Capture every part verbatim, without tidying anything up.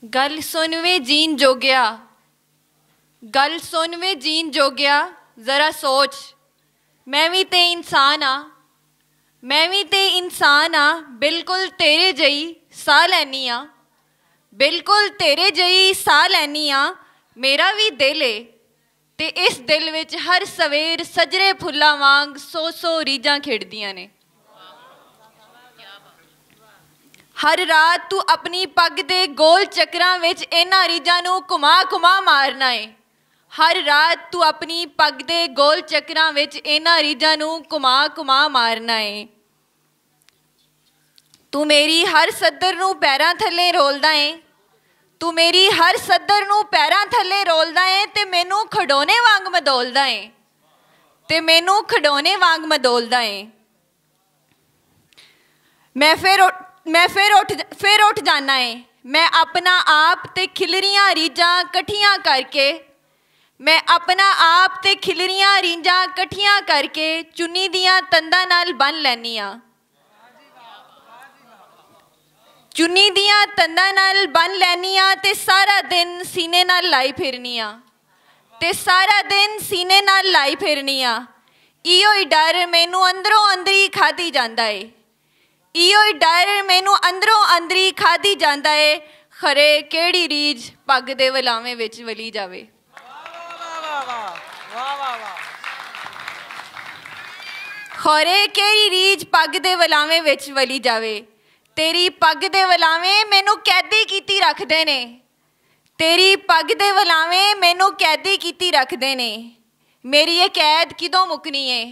گل سن وے جین جوگیا، گل سن وے جین جوگیا، ذرا سوچ۔ میں وی تے انسان آں، میں وی تے انسان آں، بالکل تیرے جئی ساہ لینی آں، بالکل تیرے جئی ساہ لینی آں۔ میرا وی دل اے، تے اس دل وچ ہر سویر سجرے پھلاں وانگ سو سو ریجاں کھیڈدیاں نے۔ ہر رات تو اپنی پگ دے گول چکراں وچ انہاں ریجاں نوں گھما گھما مارنا اے۔ ہر رات تو اپنی پگ دے گول چکراں وچ انہاں ریجاں نوں گھما گھما مارنا اے۔ تو میری ہر صدر نوں پیراں تھلے رولدا اے۔ تو میری ہر صدر نوں پیراں تھلے رولدا اے تے مینوں کھڈونے وانگ مدولدا اے۔ تے مینوں کھڈونے وانگ مدولدا اے۔ میں فیر اٹھ جانا اے۔ میں اپنا آپ تے کھلریاں ریجاں کٹھیاں کر کے، میں اپنا آپ تے کھلریاں ریجاں کٹھیاں کر کے چنی دیاں تنداں نال بن لینی آں۔ چنی دیاں تنداں نال بن لینی آں تے سارا دن سینے نال لائی پھرنی آں۔ تے سارا دن سینے نال لائی پھرنی آں۔ ایہو ہی ڈر مینوں اندروں اندری کھادی جاندا اے۔ ایہو ہی ڈر مینوں اندروں اندری کھادی جاندا اے۔ خرے کیڑی ریج پگ دے ولاویں وچ ولی جاوے۔ خورے کیڑی ریج پگ دے ولاویں وچ ولی جاوے۔ تیری پگ دے ولاویں مینوں قیدی کیتی رکھدے نے۔ تیری پگ دے ولاویں مینوں قیدی کیتی رکھدے نے۔ میری یہ قید کدوں مکنی ہے؟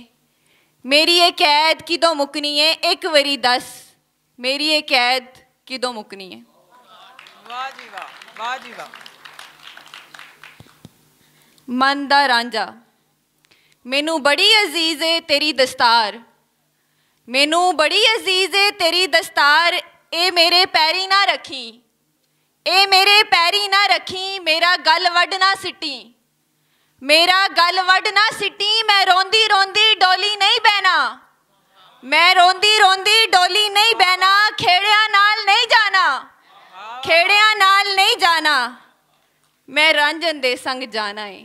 میری یہ قید کدوں مکنی ہے؟ ایک وری دس، میری یہ قید کدوں مکنی ہے؟ واہ جی واہ، واہ جی واہ۔ من دا رانجا، مینوں بڑی عزیز ہے تیری دستار۔ مینوں بڑی عزیز ہے تیری دستار۔ اے میرے پیری نہ رکھی، اے میرے پیری نہ رکھی، میرا گل وڈ نہ سٹی، میرا گل وڈ نہ سٹی۔ میں روندی روندی ڈولی نہیں بہنا، میں روندی روندی ڈولی نہیں بہنا، کھیڑیاں نال نہیں جانا، کھیڑیاں نال نہیں جانا۔ میں رانجن دے سنگ جانا ہے،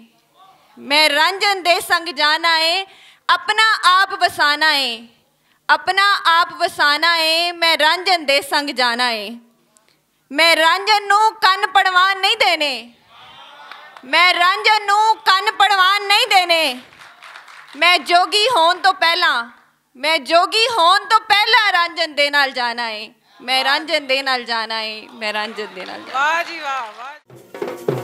میں رانجن دے سنگ جانا ہے۔ اپنا آپ وسانا ہے، اپنا آپ وسانا ہے۔ میں رانجن دے سنگ جانا ہے۔ میں رانجن نوں کن پڑوان نہیں دینے، میں رانجن نوں کن پڑوان نہیں دینے۔ میں جوگی ہون تو پہلا، میں جوگی ہون تو پہلا رانجن دے نال جانا ہے، میں رانجن دے نال جانا ہے، میں رانجن دے نال جانا ہے۔ واہ جی واہ، واہ۔